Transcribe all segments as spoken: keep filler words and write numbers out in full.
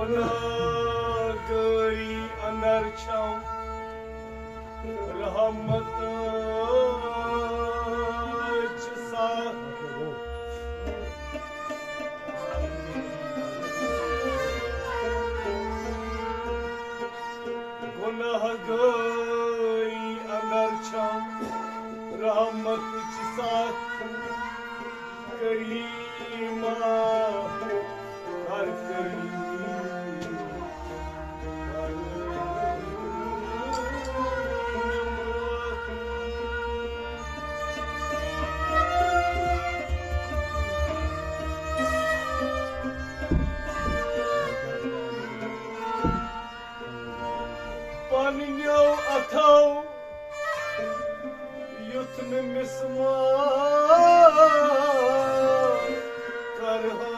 گناہگاری اندر چھم رحمت۔ رحمت چہ ساتھ کریمہ، ہر کریمہ۔ پننیو اتھو یُتھ نہٕ مسمار کرہا۔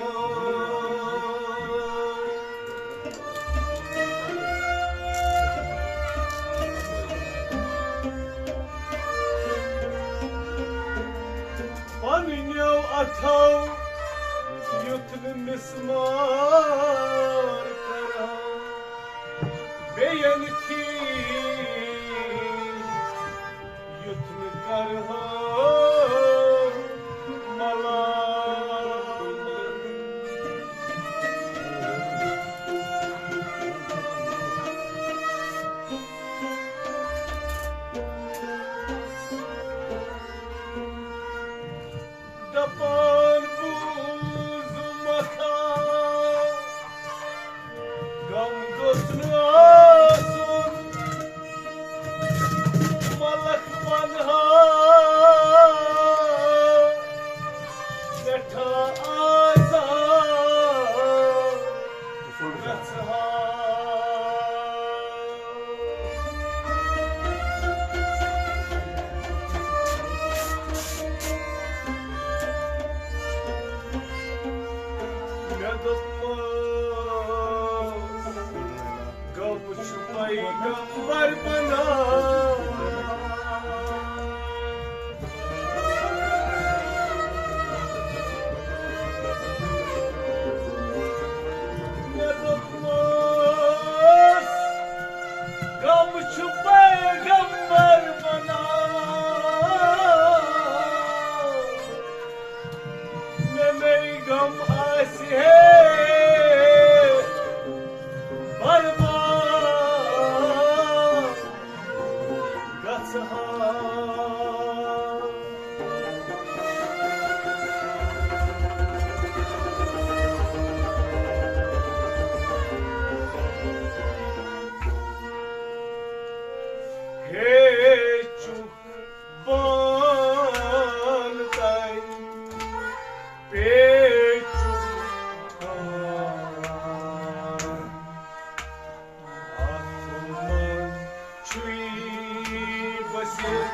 پننیو اتھو یُتھ نہٕ مسمار کرہا۔ بیٚین تھی یُتھ نہٕ کرہا ملامت۔ دپان بوٗزمَتھا، غم گوٚژھ نہٕ آسُن ملک پنہا، سٮ۪ٹھاہ عذاب گژھٕ ہا۔ مےٚ دوٚپمَس، غم چھُ پیغمبر بنان۔ مےٚ دوٚپمَس، غم چھُ پیغمبر بنان۔ مےٚ نَے غم آسہِ ہے برباد گژھٕ ہا۔ ہے چُک بان تَے پیچُک خان۔ اَتھ منٛز چھُے بٔسِتھ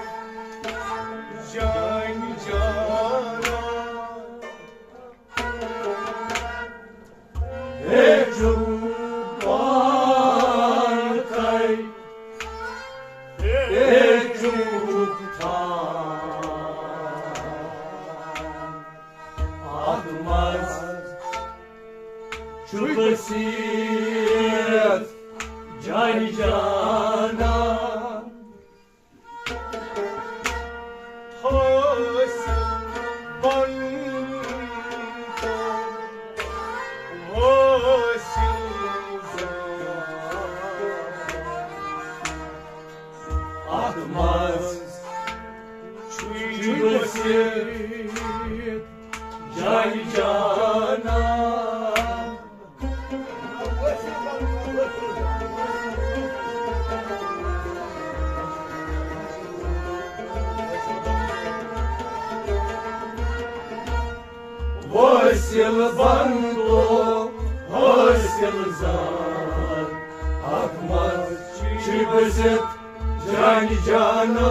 جان جانا۔ ہیٚچھُم پانہٕ تۄہہِ، ہیٚچھُم تھان۔ اَتھ منٛز چھُ بٔسِتھ جان جانا۔ حٲصِل بنتو حٲصِل زان۔ اَتھ منٛز چھُے بٔسِتھ جان جانا۔ حٲصِل بنتو حٲصِل زان۔ اَتھ منٛز چھُے بٔسِتھ جان جانا۔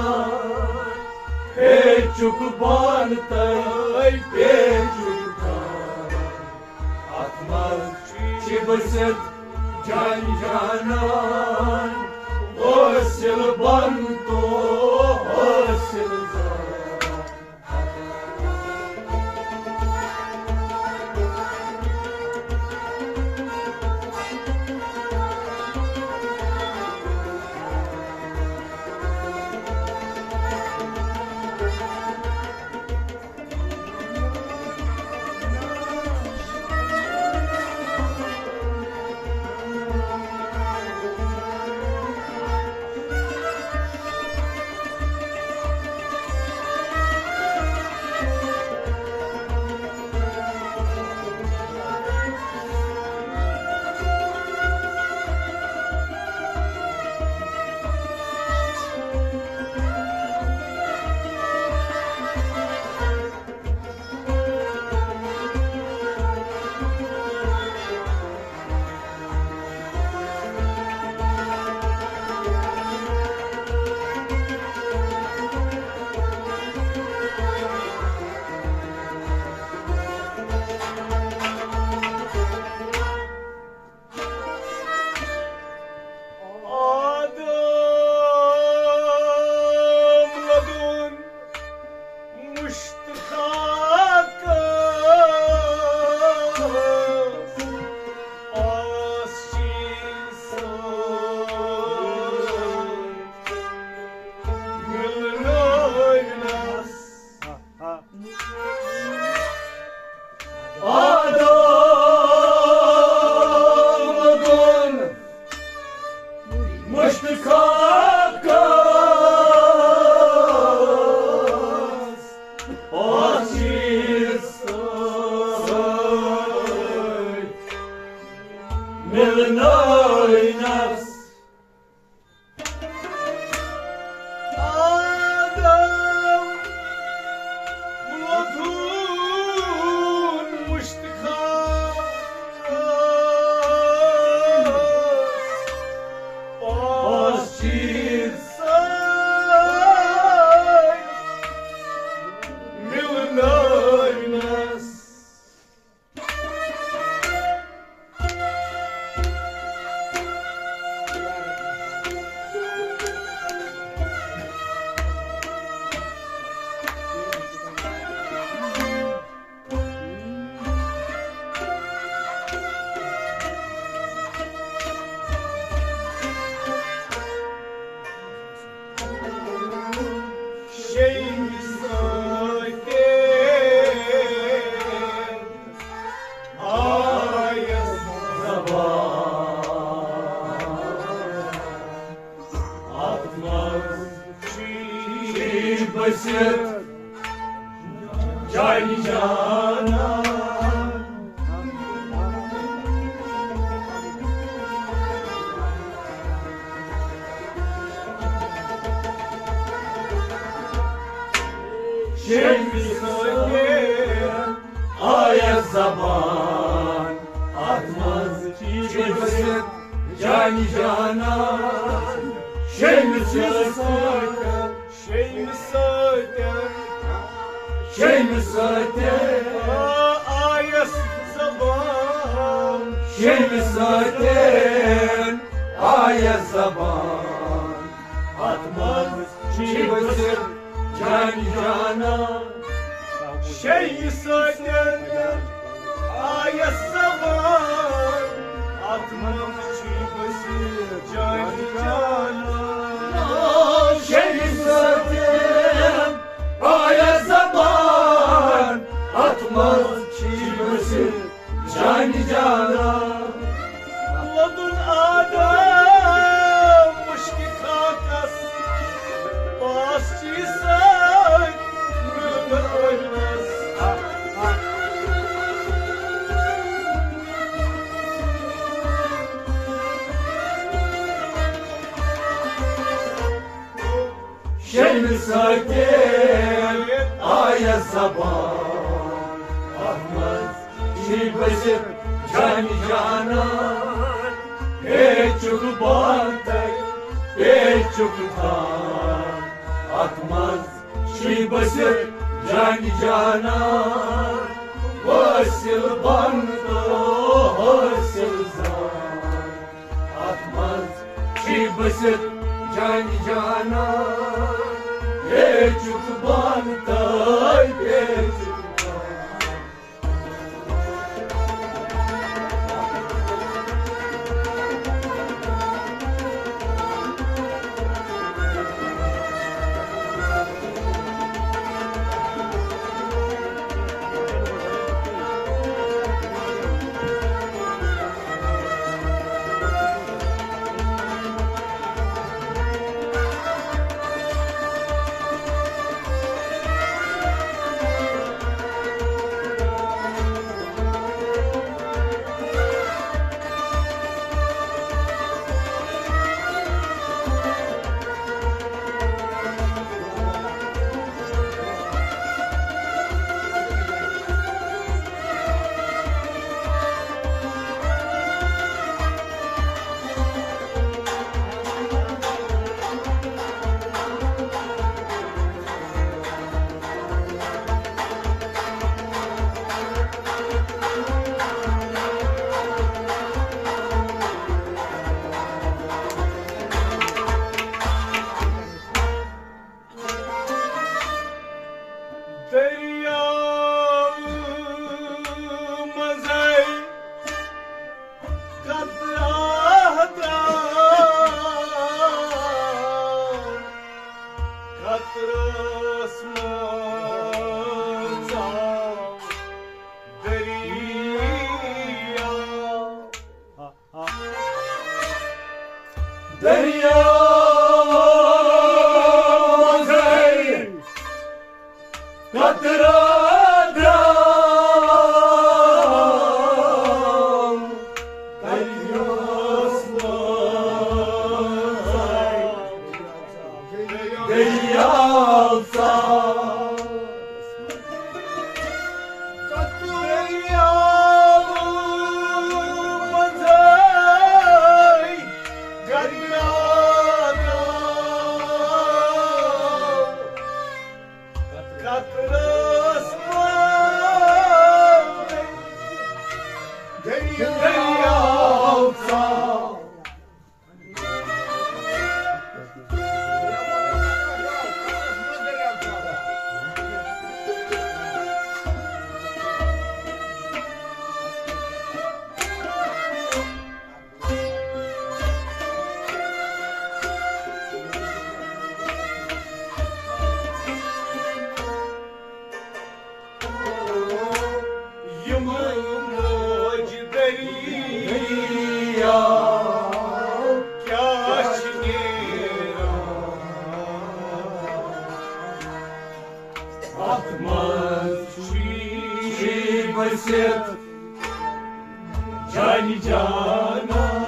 ہیٚچھُک بان تۄہہِ، ہیٚچھُک خان۔ اَتھ منٛز چھِ بٔسِتھ جان جانان، حٲصِل بنتو حٲصِل زان۔ جانی جانا، شیمی سۭتۍ آیا زبان، اتھ منٛز چھِ بٔسِتھ جانی جانا، شیمی سۭتۍ۔ شیمہِ سۭتۍ، شیمہِ سۭتۍ آیس زبان۔ شیمہِ سۭتۍ آیس زبان۔ اتھ منٛز چھِ بٔسِتھ جان جانا۔ شیمہِ سۭتۍ آیس زبان، اتھ منٛز چھِ بٔسِتھ جان جانا۔ شیمہِ سۭتۍ آیس زبان، اتھ منٛز چھِ بٔسِتھ جان جانا۔ وۄدُن آدم مُشکہِ خاکس، پاس چی سۭتۍ میون ٲلوس۔ شیمہِ سۭتۍ آیس زبان، اتھ منٛز چھِ بٔسِتھ جان جانا۔ ہے چُھ بانتر، ہے چُھ تھان، اتھ منٛز چھِ بٔسِتھ جان جانا۔ حٲصِل بنتو حٲصِل زان، اتھ منٛز چھِ بٔسِتھ جان جانا۔ ہے چُھ بانتر، ہے چُھ دٔریاو منٛزَے قطرہ درٛاو، قطرس منٛز ژاو دٔریاو۔ دٔریاو منٛزَے قطرہ درٛاو، دٔریاوس منٛزَے دٔریاو ژاو۔ دٔریاو منٛزَے قطرہ درٛاو، قطرس منٛزَے دٔریاو ژاو۔ اتھ منٛز چھُے بٔسِتھ جانہِ جانان۔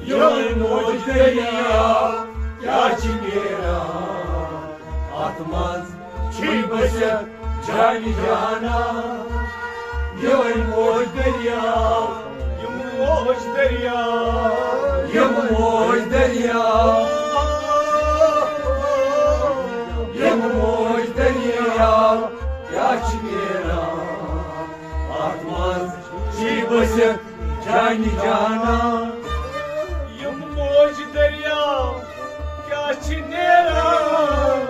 یِہوٚے موج دٔریاو کیٛاہ چھِ نیران؟ اتھ منٛز چھُے بٔسِتھ جانہِ جانان۔ یِہوٚے موج دٔریاو، یِم موج دٔریاو، یِم موج دٔریاو، یِم موج دٔریاو کیٛاہ چھِ نیران؟ اتھ منٛز چھُے بٔسِتھ جانہِ جانان۔ یِم موج دٔریاو کیٛاہ چھِ نیران؟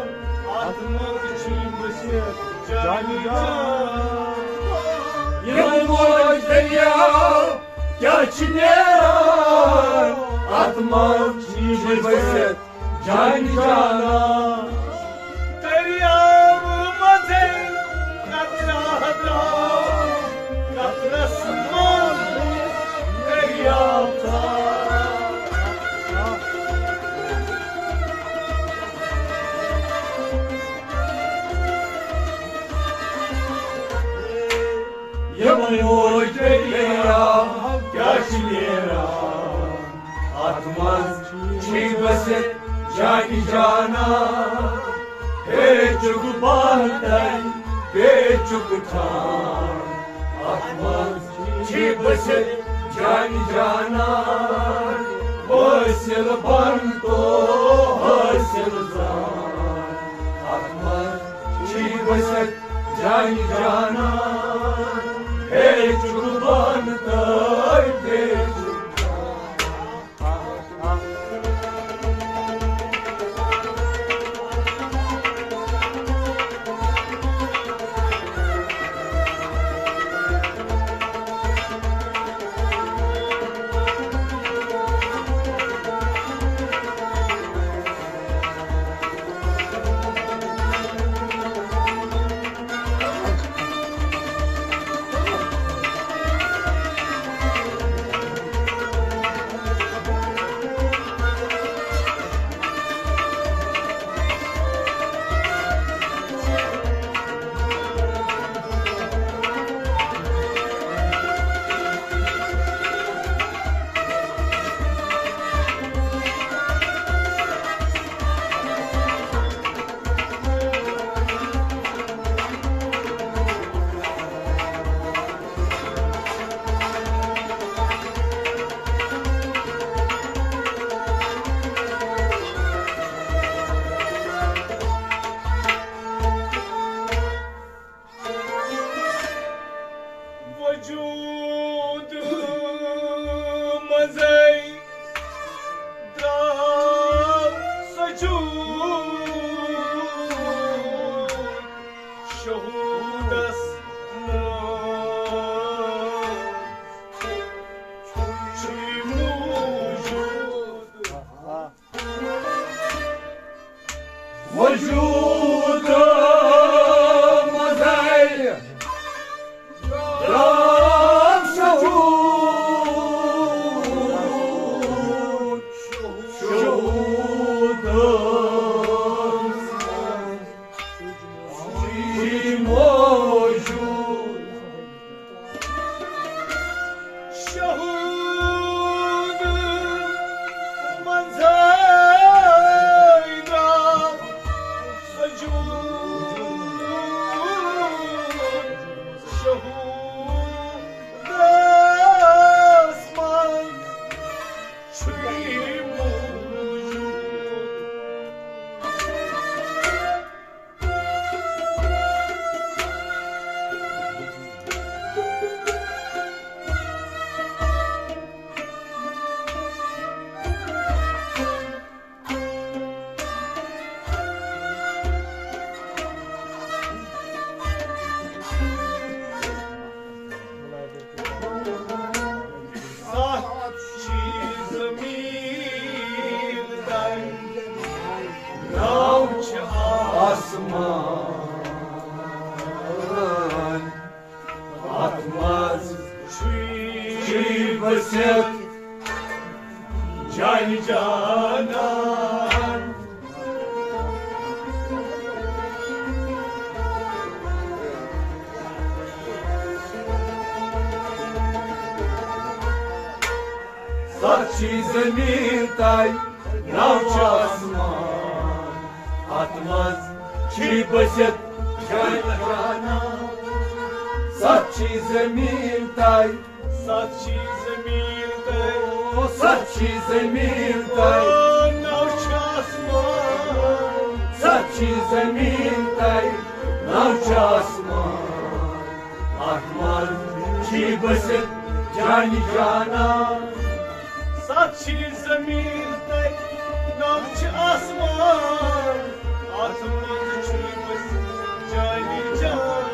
اتھ منٛز چھُے بٔسِتھ جانہِ جانان۔ یِم موج دٔریاو کیٛاہ چھِ نیران؟ اتھ منٛز چھُے بٔسِتھ جانہِ جانان۔ دٔریاو منٛزَے قطرٕ درٛاو، قطرس منٛز دٔریاو ژاو۔ یِم موج دٔریاو کیٛاہ چھِ نیران؟ اتھ منٛز چھُے بٔسِتھ جانہِ جانان۔ ہے چُک بہتر، بے چُک ٹھان۔ اتھ منٛز چھُے بٔسِتھ جانہِ جانان۔ حٲصِل بن تو حٲصِل زان۔ اتھ منٛز چھُے بٔسِتھ جانہِ جانان۔ ہے چُک بہتر، بے چُک وجود منٛزے درٛاو سجود شہوٗدس منٛز چھُے موجود۔ وجود منٛزے درٛاو بٔسِتھ جانہِ جانان۔ ستھ چھی زٔمیٖن تہٕ نو چھِ آسمان۔ اتھ منٛز چھی بٔسِتھ جانہِ جانان۔ ستھ چھی زٔمیٖن تہٕ ستھ چھی زٔمیٖن تہٕ ستھ چھی زٔمیٖن تہٕ نو چھِ آسمان۔ ستھ چھی زٔمیٖن تہٕ نو چھِ آسمان۔ اتھ منٛز چھی بٔسِتھ جانہِ جانان۔ ستھ چھی زٔمیٖن تہٕ نو چھِ آسمان۔ اتھ منٛز چھی بٔسِتھ جانہِ جانان۔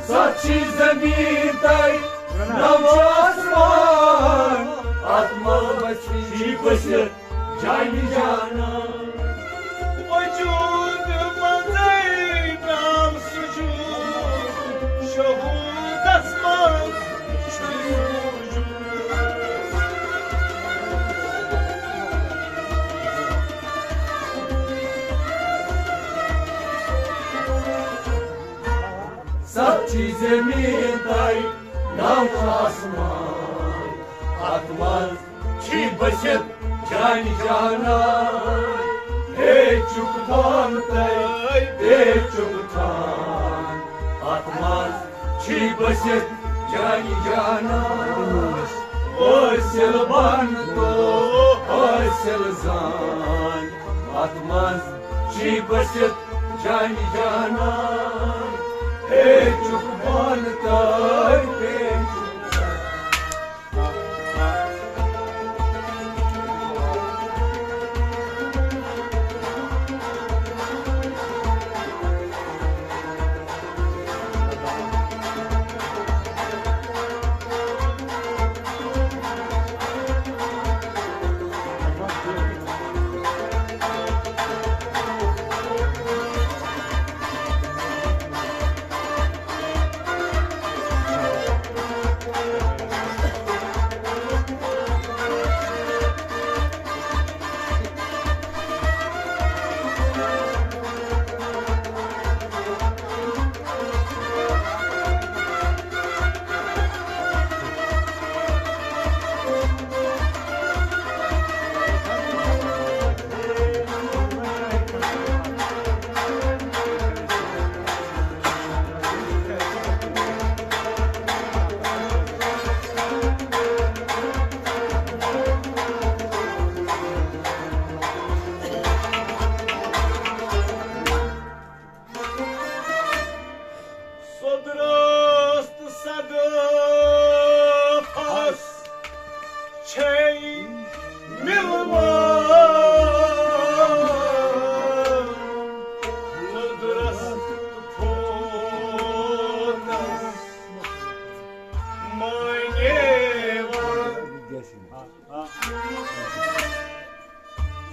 ستھ چھی زٔمیٖن تہٕ نو چھِ آسمان۔ اتھ منٛز چھی بٔسِتھ جانہِ جانان۔ وجود منٛزے نام سجود، شہودس منٛز چھُ سوٗجوٗد۔ ستھ چھی زٔمیٖن تہٕ نو چھِ آسمان۔ اتھ منٛز چھی بٔسِتھ جانہِ جانان۔ ہے چُک دان تہٕ ہے چُک تھان۔ اتھ منٛز چھی بٔسِتھ جانہِ جانان۔ حٲصِل بن تہٕ حٲصِل زان۔ اتھ منٛز چھی بٔسِتھ جانہِ جانان۔ ہے چُک بن تہٕ ہے چُک سۄدرس تہٕ صدفس چھے مِلوان۔ نُدرس تہٕ پھوکس معنی وان۔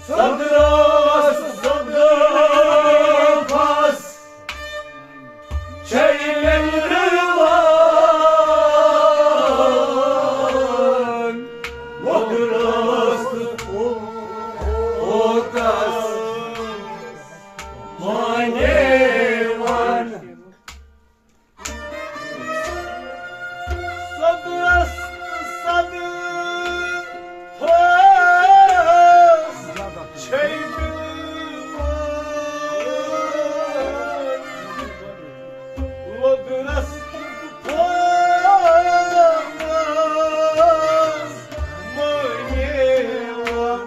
سۄدرس تہٕ صدفس چھے مِلوان۔ وۄدرس تہٕ اوتس معنی وان۔ سۄدرس تہٕ صدفس چھے مِلوان۔ وۄدرس تہٕ پھوکس معنی وان۔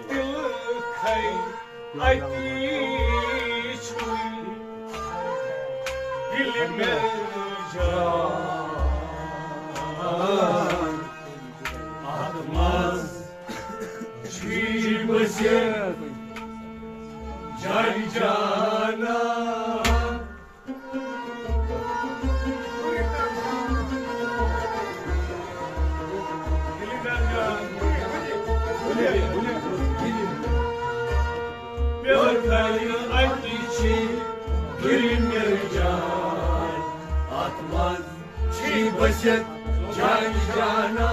دِلہٕ کھے اَتی چھُے دِلہِ مےٚ جان۔ اَتھ منٛز چھُے بہٕ جان جانا۔ پِلہٕ کَرِ اَتہِ چھِ گُرِ مِرجان، اَتھ منٛز چھی بٔسِتھ جان جانا۔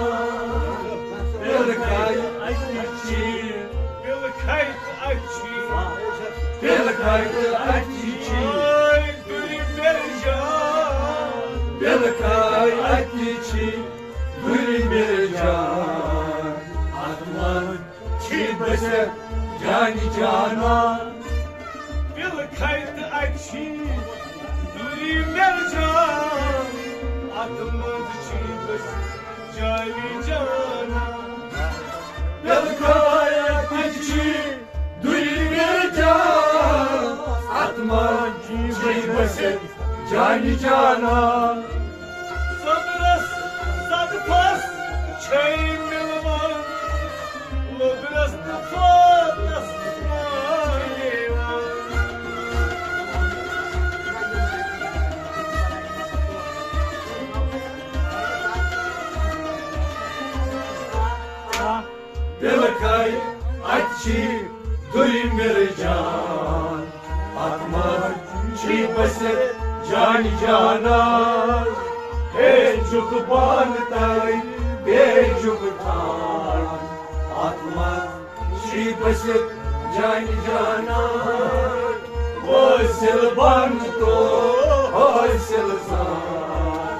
پِلہٕ کَرِ اَتہِ چھِ، پِلہٕ کَرِ اَتہِ چھِ، پِلہٕ کَرِ اَتہِ چھِ، اے گُرِ مِرجان۔ پِلہٕ کَرِ اَتہِ چھِ گُرِ مِرجان، اَتھ منٛز چھی بٔسِتھ جان جانا۔ پِلہٕ کھَے تہٕ اَتہِ چھی دوٗری مِرجان، اَتھ منٛز چھی بٔسِتھ جان جانا۔ پِلہٕ کھَے اَتہِ چھی دوٗری مِرجان، اَتھ منٛز چھی بٔسِتھ جان جانا۔ صبرس صدفس چھے مِلوان، لوٚبرس تہٕ فوتس مانیوان۔ پِلہٕ کھَے اَتہِ چھی دوٗرِ مِرجان، اَتھ منٛز چھی بٔسِتھ جان جانا۔ ہے چھُکھ بانہٕ تَے، بیٚیہِ چھُکھ ٹھان، اَتھ منٛز چھی بٔسِتھ جان جانا۔ حٲصِل بانہٕ تو حٲصِل زان،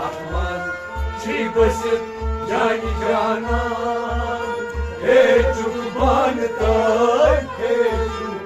اَتھ منٛز چھی بٔسِتھ جان جانا۔ ہے چھُکھ بانہٕ تَے، ہے چھُکھ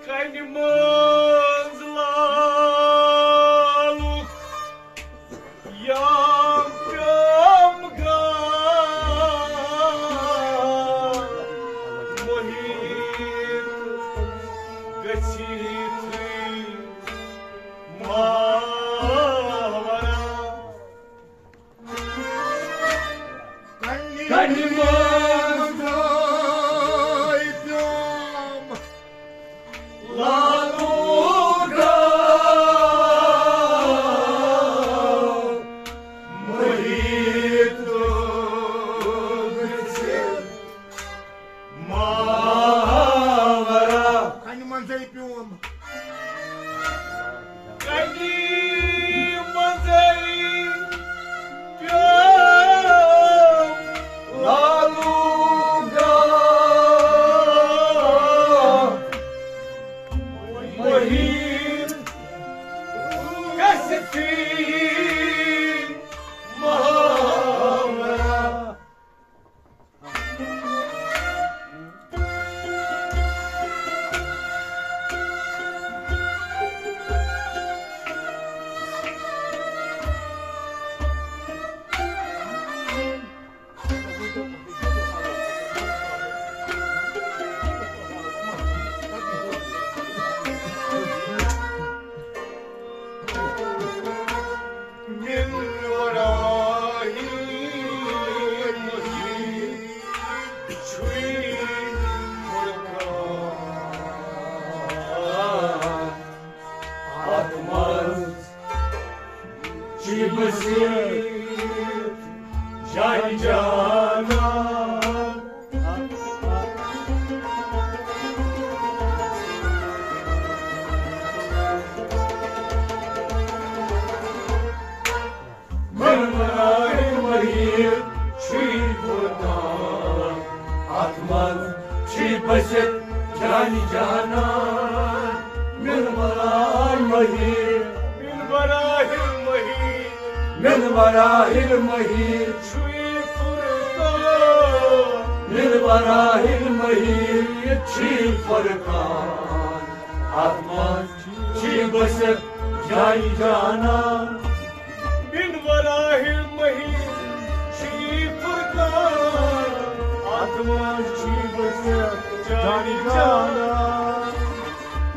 کنہِ منٛز لالُک یام پیوم گام، محیط گژھِ تھٕے ماورا۔ کنہِ منٛز گاے پیوم لالو گام، محیط گژھِ ماورا۔ کنہِ منٛزے پیوم۔ کنہِ منٛزے پیوم۔ لال جانا۔ من ورائے مہیٖر چھُے فرقان، اتھ منٛز چھُے بٔسِتھ جان جانان۔ من ورائے مہیٖر، من ورائے مہیٖر، من ورائے مہیٖر چھُے فرقان، من ورائے مہیٖر چھُے فرقان، اتھ منٛز چھُے بٔسِتھ جان جانان۔ من ورائے مہیٖر چھُے فرقان، اتھ منٛز چھُے بٔسِتھ جان جانان۔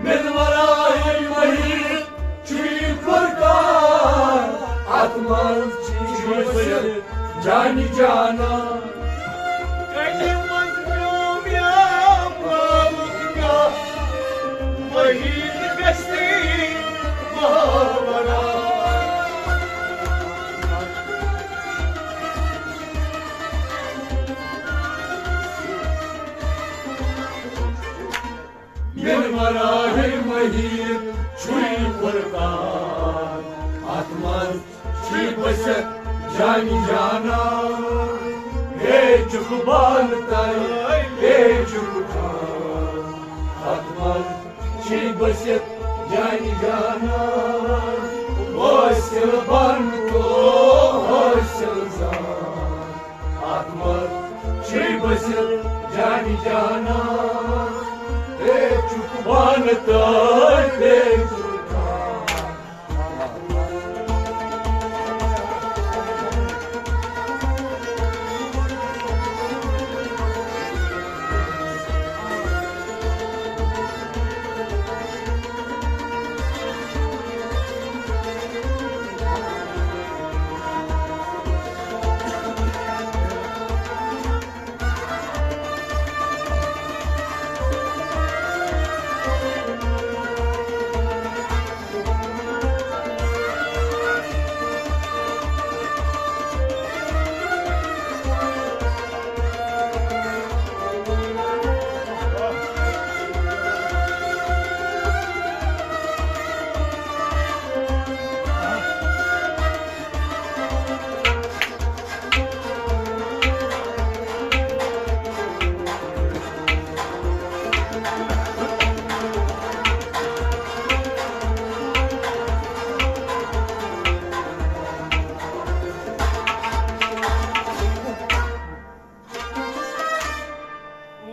من ورائے مہیٖر چھُے فرقان، اتھ منٛز چھُے بٔسِتھ جان جانان۔ کنہِ منٛز پیوٚو مےٚ مالُک گاہ، مہیٖر گژھِ محاورا۔ من ورائے مہیٖر چھُے فرقان، اتھ منٛز چھُے بٔسِتھ جان جانان۔ ہے چھُکھ بانہٕ تل، ہے چھُکھ جان، اتھ منٛز چھُے بٔسِتھ جان جانان۔ حٲصِل بانہٕ تو حٲصِل زان، اتھ منٛز چھُے بٔسِتھ جان جانان۔ ہے چھُکھ بانہٕ تل، ہے چھُکھ جان۔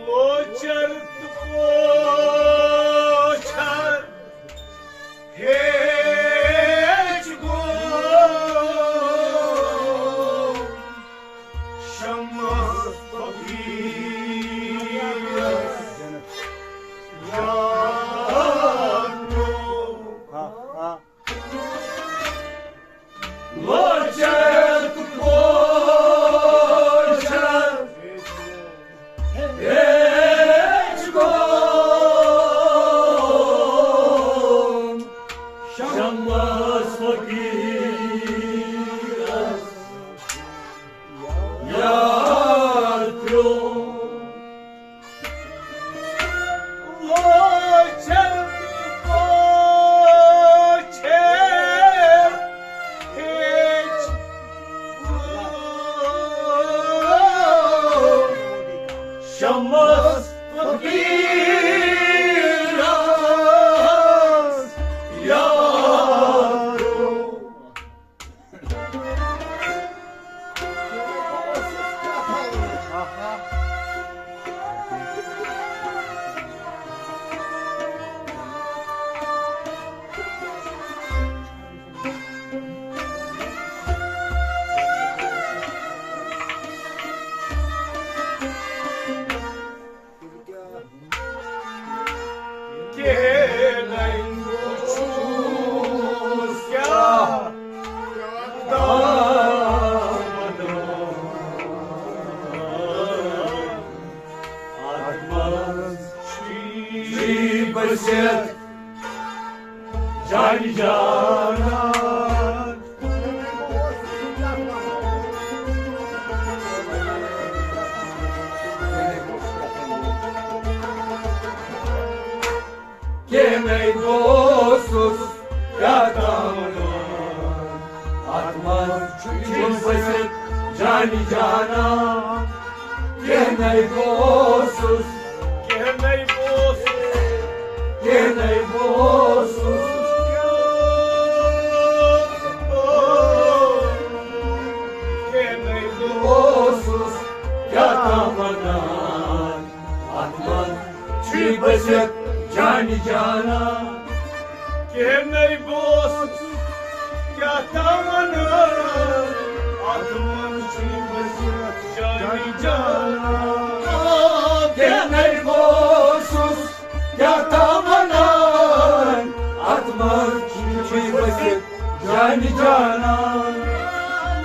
لوچر تہٕ پوچھر ہیٚچھ گوٚو شمس فقیرس یاد پیوٚو۔ لوچر تہٕ پوچھر ہیٚچھ گوٚو شمس فقیرس یاد پیوٚو۔ لوچر تہٕ پوچھر ہیٚچھ شمس فقیرس یاد پیوٚو۔ کیٛاہ نَے وُچھُس کیٛاہ دامنو۔ اَتھ منٛز چھُے بٔسِتھ جان جانان۔ کینٛہہ نَے بہٕ اوسُس، کینٛہہ نَے بہٕ اوسُس، کینٛہہ نَے بہٕ اوسُس، کینٛہہ نَے بہٕ اوسُس، کیٛاہ تام وَنان۔ اَتھ منٛز چھُے بٔسِتھ جانہِ جانا۔ کینٛہہ نَے بہٕ اوسُس، کیٛاہ تام وَنان۔ اَتھ منٛز چھُے بٔسِتھ جانہِ جانا۔ آ، کینٛہہ نَے بہٕ اوسُس، کیٛاہ تام وَنان۔ اَتھ منٛز چھُے بٔسِتھ جانہِ جانا۔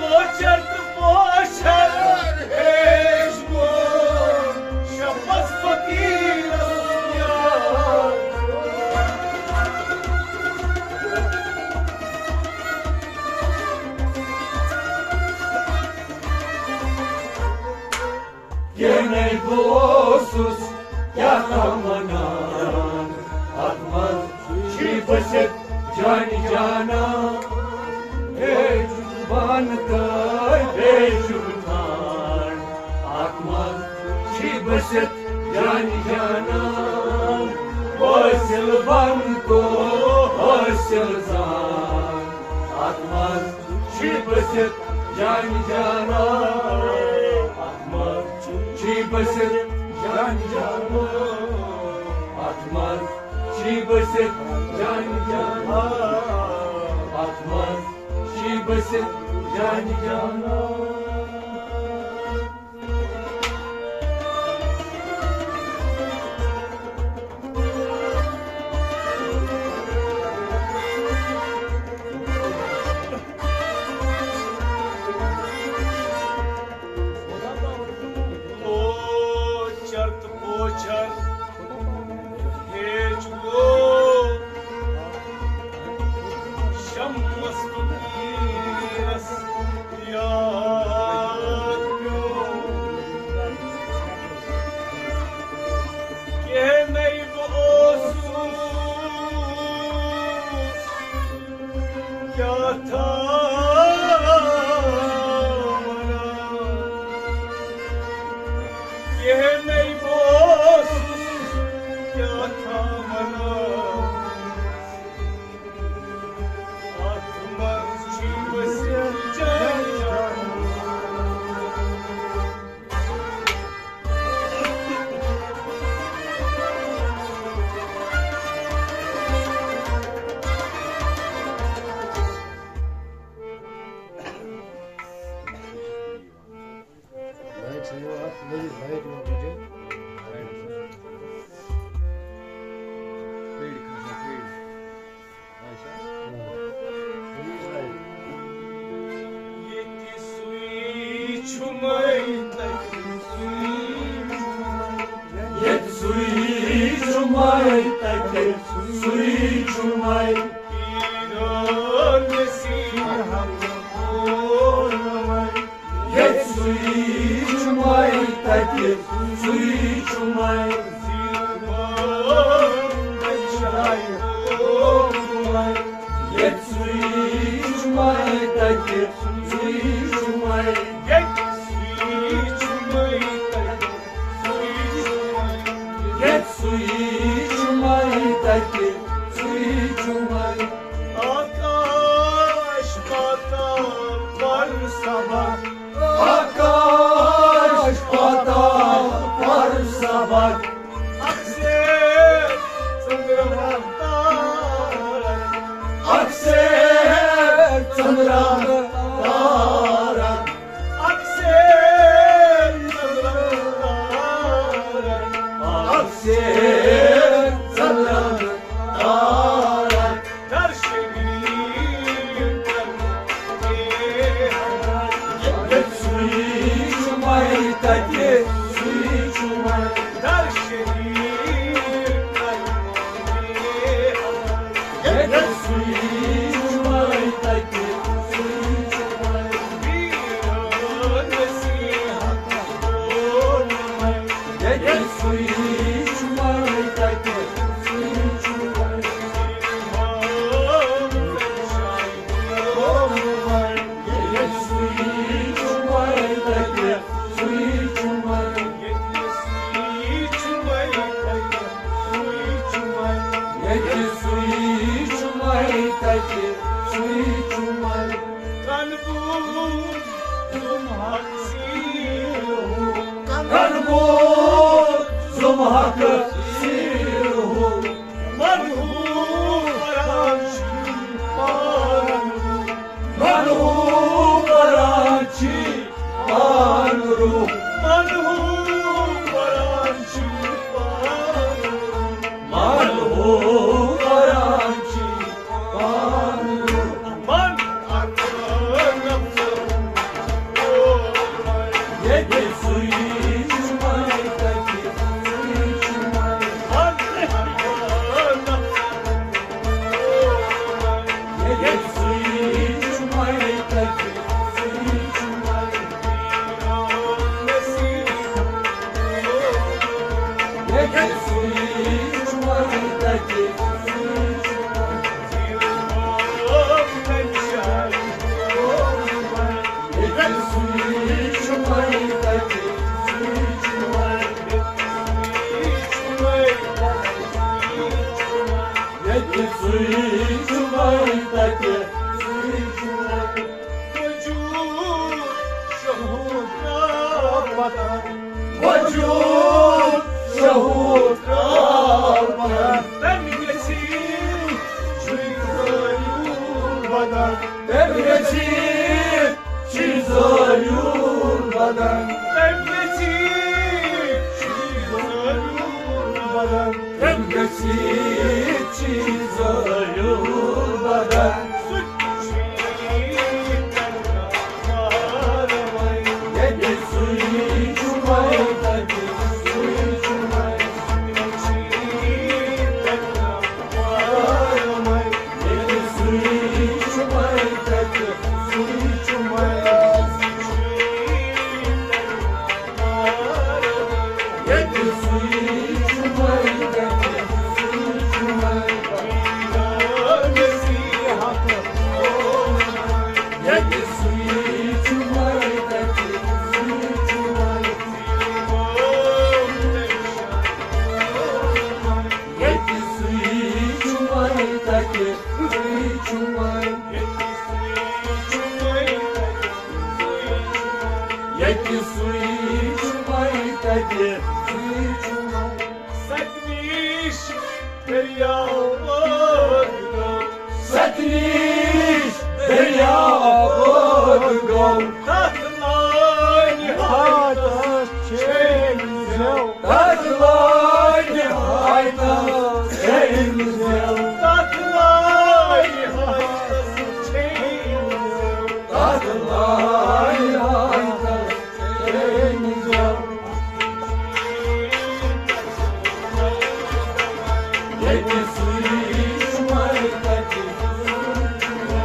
لوچر تہٕ پوچھر ہیچھ گوٚو شپس فقیرس یار۔ کینٛہہ نَے بہٕ اوسُس، کیٛاہ تام وَنان۔ اَتھ منٛز چھُے بٔسِتھ جانہِ جانا۔ ہے چھُس بہٕ ہن تہٕ بیٚیہِ چھُس بہٕ ٹھانڈ۔ اَتھ منٛز چھُے بٔسِتھ جانہِ جانا۔ حٲصِل بہن تہٕ حٲصِل زان۔ اَتھ منٛز چھُے بٔسِتھ جانہِ جانا۔ اَتھ منٛز چھُے بٔسِتھ جانہِ جانا۔ اَتھ منٛز چھُے بٔسِتھ جانہِ جانا۔ اَتھ منٛز چھُے بٔسِتھ جانہِ جانا۔ لوچر تہٕ پوچھر ہیچھ گوٚو شمس فقیرس یاد پیوٚو۔ کینٛہہ نَے بہٕ اوسُس، کیٛاہ تام وَنان۔ کینٛہہ نَے بہٕ اوسُس، کیٛاہ تام وَنان۔ اَتھ منٛز چھُے بٔسِتھ جان۔ ییٚتہِ سُے چھُ مَے تَتہِ، سُے چھُ مَے۔ ییٚتہِ سُے چھُ مَے تَتہِ، سُے چھُ مَے۔ پیٖرو نصیٖحت کوٚر مَے۔ ییٚتہِ سُے چھُ مَے تَتہِ، سُے چھُ مَے۔ ییٚتہِ سُے چھُ مَے تَتہِ، سُے چھُ مَے۔ ییٚتہِ سُے چھُ مَے تَتہِ، سُے چھُ مَے۔ ییٚتہِ سُے چھُ مَے تَتہِ، سُے چھُ مَے۔ آکاش پاتال پر سبق۔ آکاش پاتال پر سبق۔ اکھ سیر ژٔنٛدرَن تارَن۔ اکھ سیر ژٔنٛدرَن تارَن۔ اکھ سیر ژٔنٛدرَن تارَن۔ اکھ سیر ژٔنٛدرَن تارَن۔ در شریف ییٚتہِ سُے چھُ مَے تَتہِ، سُے چھُ مَے۔ در شریف ییٚتہِ سُے چھُ مَے تَتہِ، سُے چھُ مَے۔ ییٚتہِ سُے چھُ مَے تَتہِ، سُے چھُ مَے۔ ییٚتہِ سُے چھُ مَے تَتہِ، سُے چھُ تفسیر ہو۔ من ہو قرآن شریف پانہٕ۔ من ہو قرآن شریف پانہٕ۔ من ہو قرآن شریف پانہٕ۔ من ہو قرآن شریف پانہٕ۔ من ییٚتہِ سُے چھُ وۄنۍ تَتہِ، سُے چھُ وۄنۍ۔ ییٚتہِ سُے چھُ وۄنۍ تَتہِ، سُے چھُ وۄنۍ۔ ییٚتہِ سُے چھُ وۄنۍ تَتہِ، سُے چھُ وۄنۍ۔ وجود شہود ترٛاو پتن۔ وجود شہود ترٛاو پتن۔ تٔمۍ گژھِ چھُے زٲیوٗل بدن۔ تٔمۍ گژھِ چھُے زٲیوٗل بدن۔ تٔمۍ گژھِ چھُے زٲیوٗل بدن۔ تٔمۍ گژھِ چھُے زٲیوٗل بدن۔ سُہ تہِ چھُے ییٚتہِ سُے چھُ وۄنۍ تَتہِ، سُے چھُ وۄنۍ۔ ییٚتہِ سُے چھُ وۄنۍ تَتہِ، سُے چھُ وۄنۍ۔ ییٚتہِ سُے چھُ وۄنۍ تَتہِ، سُے چھُ وۄنۍ۔ ییٚتہِ سُے چھُ وۄنۍ تَتہِ، سُے چھُ وۄنۍ۔ ییٚتہِ سُے چھُ وۄنۍ تَتہِ، سُے چھُ وۄنۍ۔ ییٚتہِ سُے چھُ وۄنۍ تَتہِ، سُے چھُ وۄنۍ۔ ستنیش دٔریاو ٲدۍ گوٚو۔ ستنیش دٔریاو ٲدۍ گوٚو۔ تَتھ لٲنہِ ہاتَس چھیٚلۍ زٮ۪و۔ تَتھ لٲنہِ ہاتَس چھیٚلۍ زٮ۪و۔ تَتھ لٲنہِ ہاتَس چھیٚلۍ زٮ۪و۔ تَتھ لٲنہِ ہاتَس ییٚتہِ سُے چھُ وۄنۍ تَتہِ، سُے چھُ وۄنۍ۔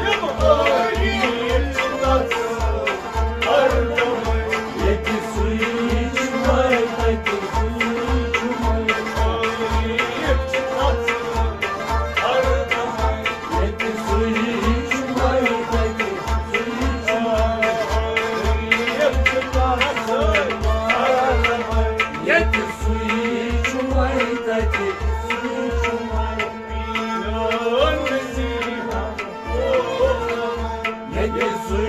ییٚتہِ سُے چھُ وۄنۍ تَتہِ، سُے چھُ وۄنۍ۔ ییٚتہِ سُے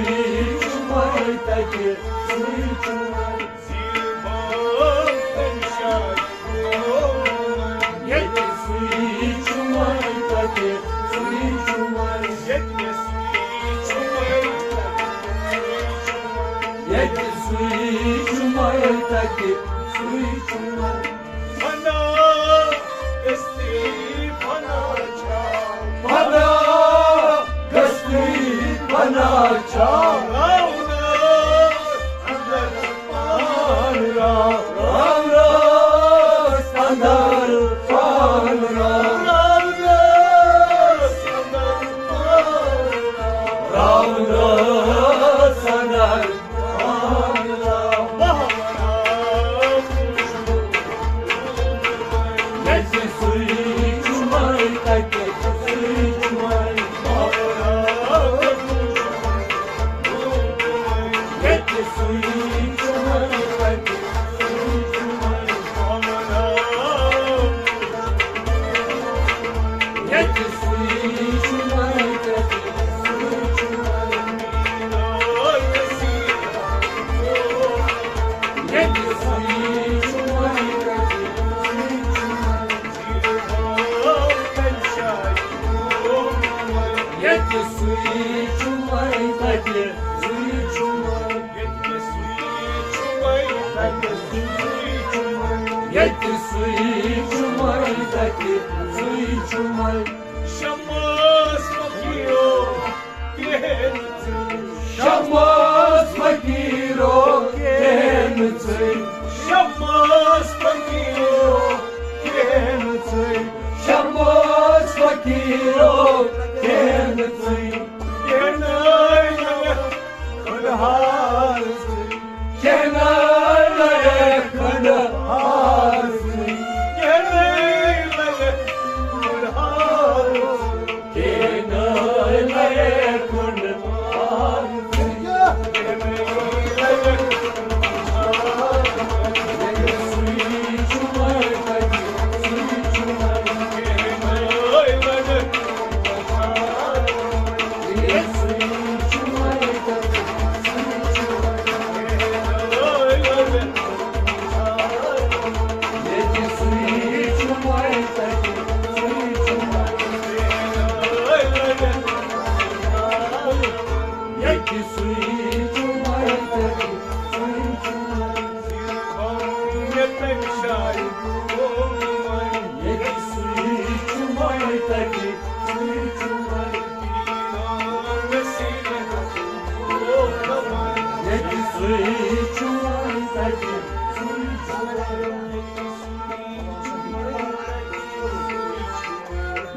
چھُ وۄنۍ تَتہِ، سُے چھُ وۄنۍ۔ ییٚتہِ سُے چھُ وۄنۍ تَتہِ، سُے چھُ وۄنۍ۔ ییٚتہِ سُے چھُ وۄنۍ تَتہِ، سُے چھُ وۄنۍ۔ فنا گژھتٕے فنا چھا۔ فنا گژھتٕے فنا چھا۔ راونس اندر پان راو۔ راونس اندر پان راو۔ راونس اندر پان راو۔ راونس اندر پان راو۔ ییٚتہِ سُے چھُ وۄنۍ تَتہِ، سُے چھُ وۄنۍ۔ ییٚتہِ سُے چھُ وۄنۍ تَتہِ، سُے چھُ وۄنۍ۔ ییٚتہِ سُے چھُ وۄنۍ تَتہِ، سُے چھُ وۄنۍ۔ ییٚتہِ سُے چھُ وۄنۍ تَتہِ، سُے ییٚتہِ سُے چھُ مَے، تَتہِ سُے چھُ مَے۔ شمس فقیٖرو، کِہیٖنۍ نہٕ ژٕے۔ شمس فقیٖرو، کِہیٖنۍ نہٕ ژٕے۔ شمس فقیٖرو، کِہیٖنۍ نہٕ ژٕے۔ شمس فقیٖرو، کِہیٖنۍ نہٕ ژٕے۔ کِہیٖنۍ نہٕ ژٕے۔ کھنٛڈہار ژٕے۔ کِہیٖنۍ نہٕ ژٕے۔ کھنٛڈہار ژٕے۔ کِہیٖنۍ نہٕ ژٕے۔ کھنٛڈہار ژٕے۔ ییٚتہِ سُے چھُ مَے، تَتہِ سُے چھُ مَے۔ ییٚتہِ سُے چھُ مَے، تَتہِ سُے چھُ مَے۔ ییٚتہِ سُے چھُ مَے، تَتہِ سُے چھُ مَے۔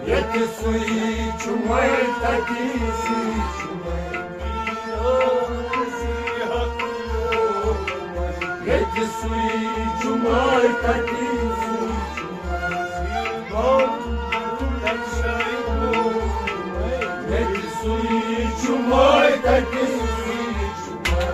ییٚتہِ سُے چھُ مَے، تَتہِ سُے چھُ مَے۔ ییٚتہِ سُے چھُ مَے، تَتہِ سُے چھُ مَے۔ ییٚتہِ سُے چھُ مَے، تَتہِ سُے چھُ مَے۔